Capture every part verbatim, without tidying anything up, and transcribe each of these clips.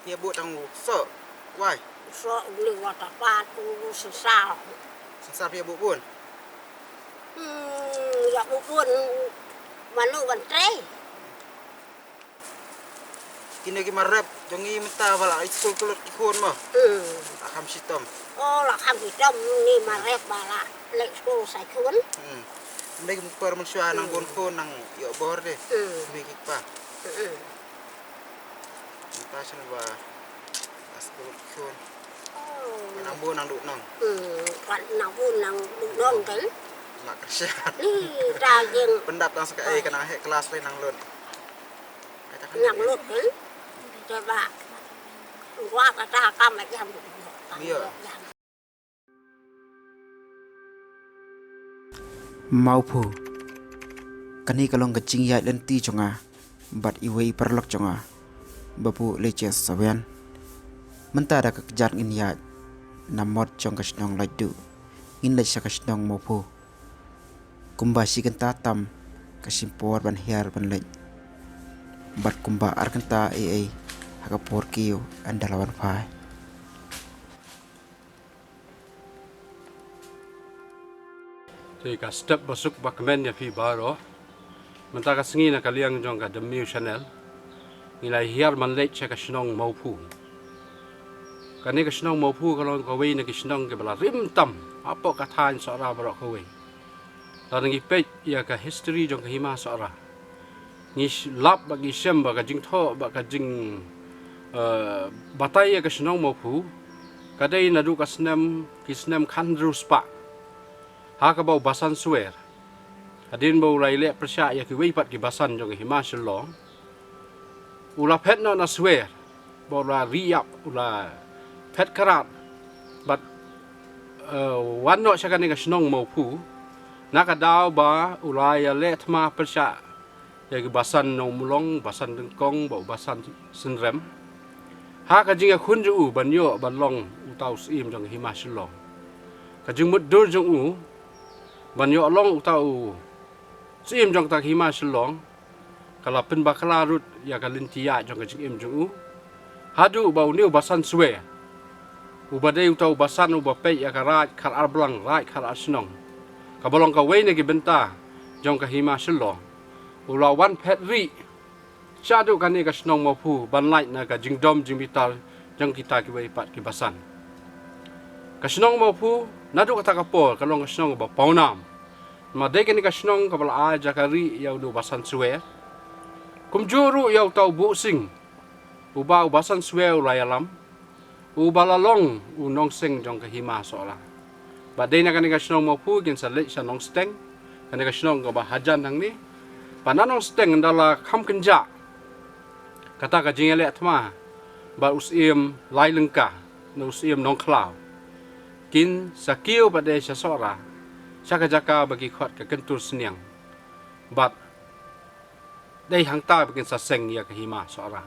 Ïa bud tang u soh. Wai. Soh u ling wa ta pat u synsar. Synsar phi ïa bud bun. Hmm, ïa bud bun. Mano ban trei. Kine ki marep jong ngi mynta ba la ai skul kulut ki khun mo. Hmm. La kham shitom. Oh, la kham shitom ni marep ba la leh skul sai khun. Hmm. Mdei ki mper mynshuwa nang bun khun nang ïoh bor de. Hmm. Mdei ki kpa. Hmm. Mynta shen ba la skul ki khun. Oh. Nang bun nang duh nong. Hmm, kat nang bun nang duh nong kan. Mak kersia. Ni ta jing. Pyndap tang sa kaei ka nang heh klas lei nang lut. Nang lut kan. Coba. Wa kata kam jam. Iya. Mawphu. Kane ka long ka jingïaid lynti jong nga bad iwei i paralok jong nga, Bapu Leche Sawian. Mynta da ka kjat ngin ïaid na mot jong ka shnong Laitduh, ngin leit sha ka shnong Mawphu. Kumba shi kynta tam ka shim por ban hiar ban leit, bad kumba ar kynta ei ei ha ka por kiew ynda la wan phai. Te ka step ba suk ba kmen ïa phi baroh. Mynta ka sngi na ka liang jong ka The Mew Channel, ngi la hiar ban leit sha ka shnong Mawphu. Kane ka shnong Mawphu ka long kawei na ki shnong kiba la rim tam hapoh ka thaiñ Sohra baroh kawei. Lada ngi peit ïa ka history jong ka hima Sohra, ngi sh-, lap bad ngi shem ba ka jingthoh bad ka jing, eh, batai ïa ka shnong Mawphu ka dei naduh ka snem, ki snem khathynriew spah, ha kaba u Basan Swer, hadien ba u la ïaleh pyrshah ïa kiwei pat ki basan jong ka hima Shillong, u la phet noh na Swer bad u la ri ïap, u la phet krat bad, eh, wan noh sha kane ka shnong Mawphu, na ka daw ba u la ïaleh thma pyrshah ïa ki basan Nongmlong, basan Dyngkong bad u basan Synrem, ha ka jingïakhun jong u ban ïoh ban long uta u syiem jong ka hima Shillong. Ka jingmutdur jong u ban ïoh long uta u syiem jong kata ka hima Shillong ka la pynbakla ruh ïa ka lynti ïaid jong ka jingim jong u, haduh ba une u Basan Swer, uba dei uta u basan uba peit ïa ka Raid Khar Arblang, Raid Khar Arshnong, kaba long kawei na ki bynta jong ka hima Shillong, u la wan phet rieh shaduh kane ka shnong Mawphu ban lait na ka jingdom jingbitar jong kita kiwei pat ki basan. Ka shnong Mawphu naduh kata ka por ka long ka shnong ba pawnam. Namar dei kane ka shnong kaba la ai jaka rieh ïa une u Basan Swer, kumjuh ruh ïa uta u Buh Sing, uba u Basan Swer u la ïalam, uba la long u nongseng jong ka hima Sohra. Bad dei na kane ka shnong Mawphu kin sa leit sha Nongsteng, kane ka shnong kaba hajan hangne. Bad na Nongsteng ynda la kham kynjah kata ka jingïaleh thma bad u syiem Lailyngka ne u syiem Nongkhlaw, kin sa kiew pat de sha Sohra, sha ka jaka ba ki khot ka Kyntur Sniang. Bad dei hangta ba kin sa seng ïa ka hima Sohra.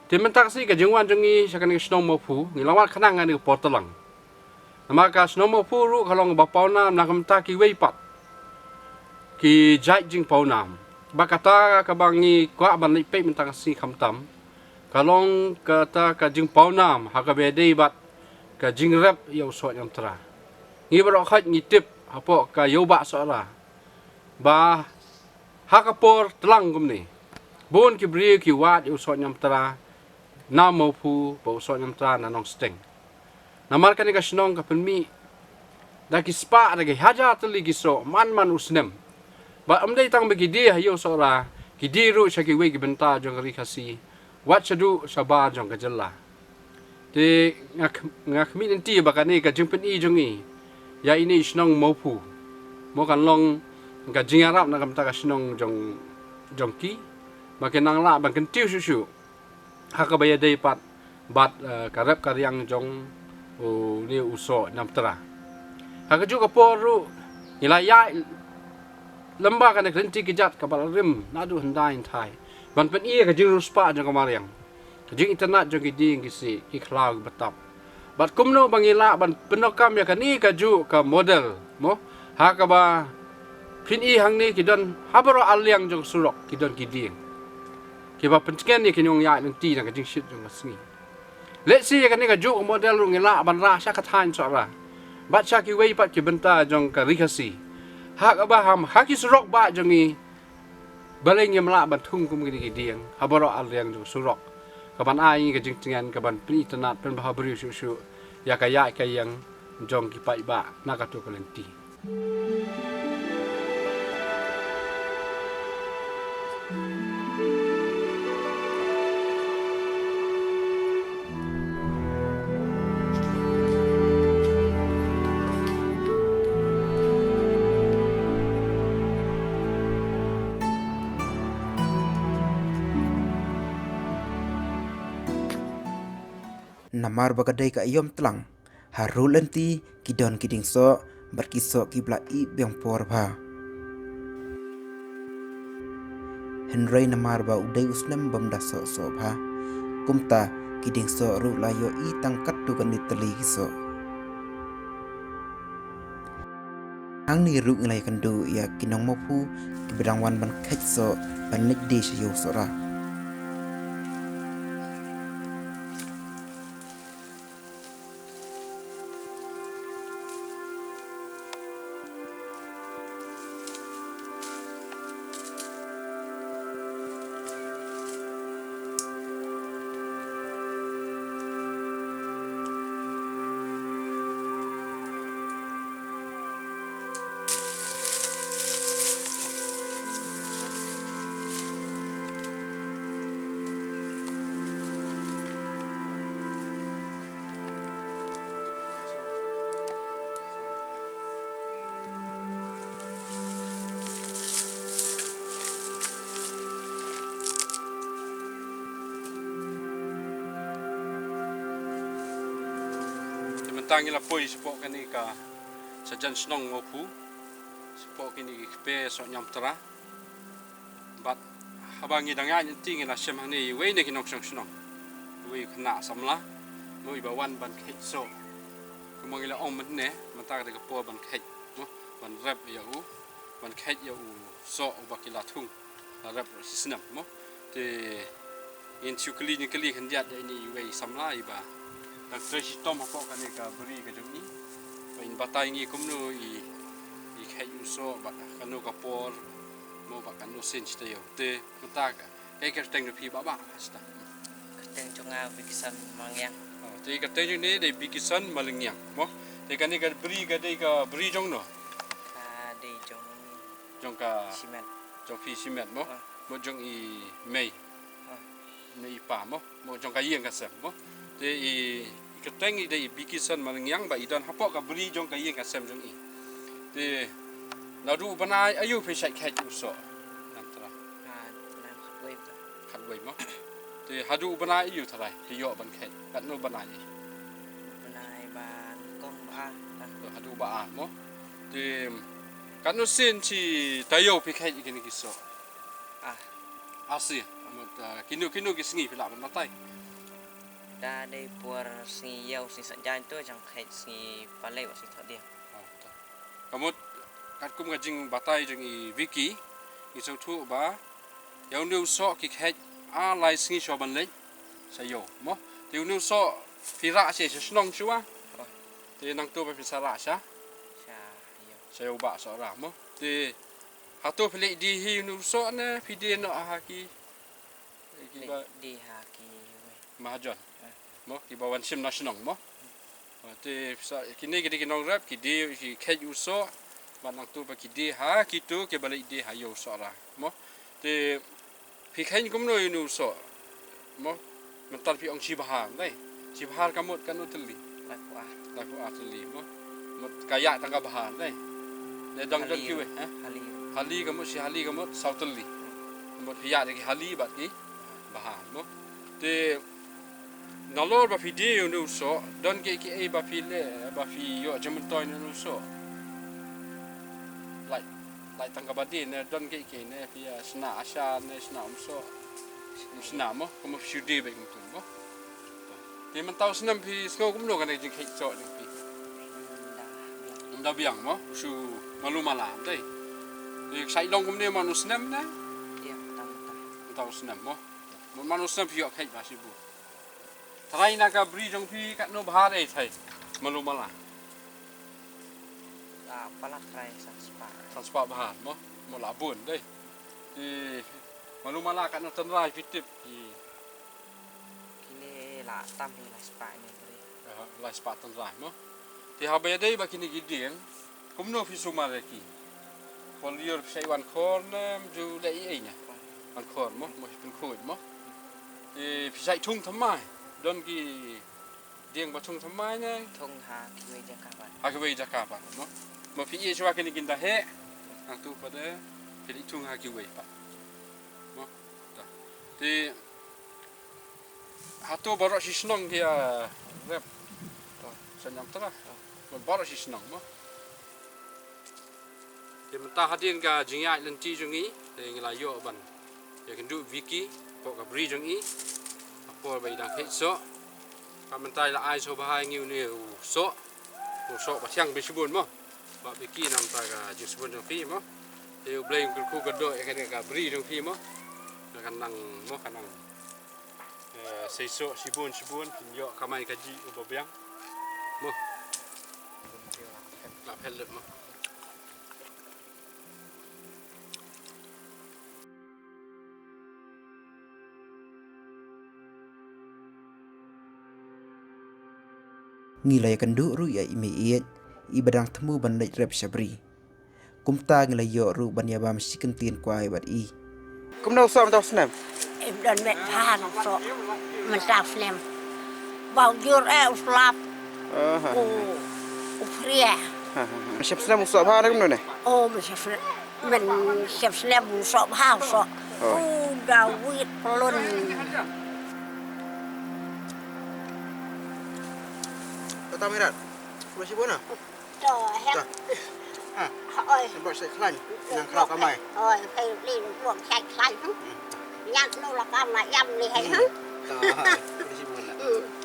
Te mynta ka sngi ka jingwan jong ngi sha kane ka shnong Mawphu, ngi la wan khnang ha kane ka por tlang. Namar ka shnong Mawphu ruh ka long ba pawnam na ka bynta kiwei pat ki jait jingpawnam. Bad kata kaba ngi kwah ban leit peit mynta ka sngi khamtam, ka long kata ka jingpawnam ha kaba ïadei bad ka jingrep ïa u Soh Niamtra. Ngi baroh khoit ngi tip hapoh ka Ïewbah Sohra ba ha ka por tlang kumne, bun ki briew ki wad ïa u Soh Niamtra na Mawphu bad u Soh Niamtra na Nongsteng. Namar kane ka shnong ka pynmih da ki spah, da ki hajar tylli ki soh man man u snem. Bad ym dei tang ba ki die ha ïew Sohra, ki die ruh sha kiwei ki bynta jong ka Ri Khasi, wat shaduh shabar jong ka jylla. Te nga kh-, nga khmih lynti ba kane ka jingpyni jong ngi ïa ine i shnong Mawphu, mo, kan long ka jingïarap na ka bynta ka shnong jong, jong ki, ba kin nang lah ban kyntiew shuh shuh ha kaba ïadei pat bad, eh, ka rep ka riang jong une u Soh Niamtra. Ha kajuh ka por ruh ngi la ïaid lyngba kane ka lynti kjat kaba la rim naduh hyndai hynthai ban pyni ïa ka jingriewspah jong ka mariang, ka jingitynnad jong ki dieng ki siej, ki khlaw ki btap. Bad kumno ba ngi lah ban pyndonkam ïa kane kajuh ka model, mo, ha kaba phin i hangne ki don ha baroh arliang jong surok ki don ki dieng. Kiba pyntngen ïa ki nongïaid lynti na ka jingshit jong ka sngi. Lehse ïa kane kajuh ka model ruh ngi lah ban rah sha ka thaiñ Sohra bad sha kiwei pat ki bynta jong ka Ri Khasi. Ha kaba ha ki surok bah jong ngi, balei ngim lah ban thung kum kine ki dieng ha baroh ar liang jong surok, kaban ai ngi ka jingtngen, kaban pynitynnad, pynbha briew shuh shuh ïa ka ïaid ka ïeng jong ki paidbah na kato ka lynti. Namar ba ka dei ka aïom tlang, ha ruh lynti ki don ki dieng soh bad ki soh kiba la ih biang por bha. Hynrei namar ba u dei u snem bym da soh soh bha, kumta ki dieng soh ruh la ïohi tang katto katne tylli ki soh. Hangne ruh ngi la ïakynduh ïa ki nongmawphu kiba dang wan ban kheit soh ban leit die sha ïew Sohra. Te mynta ngi la poi shapoh kane ka sajan shnong Mawphu, shapoh kine ki kper soh Niamtra. Bad haba ngi dang ïaid lynti ngi la shem hangne iwei na ki nongshong shnong, iwei u khynnah samla, mo, iba wan ban kheit soh. Kumba ngi la ong mynne, mynta ka dei ka por ban kheit, mo, ban rep ïa u, ban kheit ïa u soh uba ki la thung, la rep shi snem, mo. Te ngin shu kylli, ngin kylli khyndiat ïa ine iwei i samla iba dang trei shitom hapoh kane ka bri ka jong i, ba in batai ngi kumno i, i kheit u soh bad kano ka por, mo, bad kano sien shi taïew. Te mynta ka, kaei ka kyrteng jong phi bah bah, shuwa? Kyrteng jong nga Bikison Malngiang. Oh, te kyrteng jong ine dei Bikison Malngiang, mo. Te kane ka bri ka dei ka bri jong no? Ka dei jong, jong ka shimet. Jong phi shimet, mo? Ah. Mo jong i mei? Ah. Mei i pa, mo? Mo jong ka ïing ka sem, mo? Te i, i kyrteng i dei i Bikison Malngiang bad i don hapoh ka bri jong ka ïing ka sem jong i. Te naduh u bnai aïu phi shait kheit u soh? Nang trai. Ah, nang khatwei. Khatwei, mo? Te haduh u bnai aïu trai phi ïoh ban kheit? Katno bnai? Bnai ba nyngkong, ba ar. To, haduh ba ar, mo? Te katno sien shi taïew phi kheit ïa kine ki soh? Ah. Ar sien. Mut, ah, kino kino ki sngi phi lah ban batai? Da dei por sngi ïew, sngi Saitjaiñ to jang kheit, sngi Palei bad sngi Thohdieng. Oh, to. Ka mut katkum ka jingbatai jong i Vicky, i sngewthuh ba ïa une u soh ki kheit ar lai sngi shuwa ban leit sha ïew, mo. Te une u soh phi rah sha, sha shnong shuwa? Oh. Te nangto ba phi sa rah sha? Sha ïew. Sha ïew bah Sohra, mo. Te hato phi leit die hi une u soh ne phi die noh ha ki, kiba, leit die ha kiwei, mahajon? Eh. Mo, kiba wan shim na shnong, mo. Te sa, kine ki dei ki nongrep, ki die, ki kheit u soh, bad nangto ba ki die ha kito kiba leit die ha ïew Sohra, mo. Te phi kheiñ kumno ïa une u soh, mo? Mynta phi ong shi bhar, dei? Shi bhar ka mut katno tylli? Laiphew ar. Laiphew ar tylli, mo. Mut ka ïaid tang ka bhar, dei? Ne dang don kiwei, ha? Hali. Hali ka mut, shi hali ka mut saw tylli. Mut phi ïaid da ki hali bad ki bhar, mo. Te nalor ba phi die ïa une u soh, don kiei kiei ba phi leh, ba phi ïoh jingmyntoi na une u soh? Lait, lait tang kaba die ne don kiei kiei ne phi, eh, shna asha ne shna umsoh? Ym shna, mo, kumno phi shu die beit kumto, mo. Te mynta u snem phi sngew kumno kane ka jingkheit soh jong phi? Ym da biang, mo, u shu malu mala, dei? Te shait long kumne man u snem ne? Ïa, mynta, mynta. Mynta u snem, mo. Mano snem phi ïoh kheit ba shibun. Trai na ka bri jong phi katno bha dei thai. Malu mala. Ah, pala trai san spah. San spah bha mo. Mo la bun dei. Ki malu mala katno tynrai phi tip ki. Kine la tam hi la spah ne bri. Aha, la spah tynrai mo. Te haba ïadei ba kine ki dieng. Kumno phi sumar ïa ki? Por lyiur phi sa wan khor ne ju leh ei ei ne? Wan khor mo, mo phin khuid mo. E, phi sa thung thymmai. Don ki dieng ba thung thymmai ne? Thung ha kiwei jaka pat. Ha kiwei jaka pat mo. Mo phi ïa shuwa kine kin da heh. Hangtu pat de phi leit thung ha kiwei pat. Mo. Da. Te Hato baroh shi shnong ki ïa rep. To, sa ñiam tara. Baroh shi shnong mo. Te mynta hadien ka jingïaid lynti jong ngi, te ngi la ïoh ban ïa kynduh Vicky, pok ka bri jong i. Apor ba i dang kheit soh. Ka mynta i la ai soh bha ïa ngi une u soh. U soh ba thiang bishibun mo. Ba Vicky namar ka jingsbun jong phi mo. Te U Blei un kyrkhu kyrdoh ïa kane ka bri jong phi mo. Ka nang mo ka nang. Eh, sei soh shibun shibun, phin ïoh kamai kajih uba biang. Mo. La phet lut mo. Ngi la ïakynduh ruh ïa i mei ïeit, iba dang thmu ban leit rep sha bri. Kumta ngi la ïoh ruh ban ïa bam shi kyntien kwai bad i. Kumno u soh mynta u snem? Im don met bha u soh mynta u snem. Ba u jur eh u slap. Aha. U, u phria. Aha. Shep snem u soh bha ne kumno ne? Oh, men shep snem. Men shep snem u soh bha u soh. Oh. U da wit plun. Tata mirat. Kumno shibun na? To, heh. Ha. Oi. Bor sa khlaiñ. Nang khraw kamai. Oi, kai lin bor sa khlaiñ. Hmm. Nyat nu la kamai yam ni hai, ha. To, ha. Kumno shibun na? Hmm.